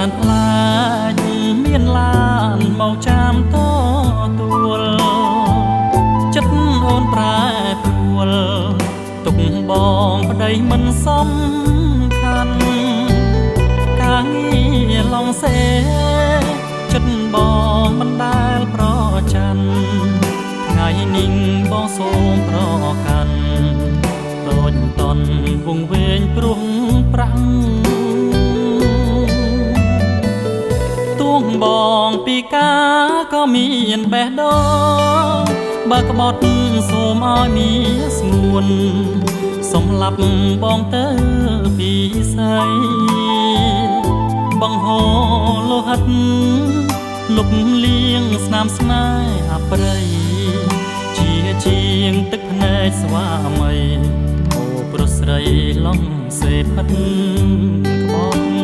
នប្លែកមានឡានមកចាំតទួលចិត្តអូនប្រែប្រួលទុកបងប្តីមិនសំខាន់ការងារឡងសេចិត្តបងមិនដែលប្រច័នថ្ងៃនេះបងសូមប្រកាន់តូចតន់វងវែងព្រោះប្រាំងទួងបងពីការក៏មានបេះដូងបើក្បត់សូមឲ្យមានស្ងួនសំឡាប់បងទៅពីស័យបងហោលោហិតលុបលៀងស្នាមស្នេហ៍អប្រ័យជាជាងទឹកភ្នែកស្វាមីអូប្រុសស្រីឡំសេផិត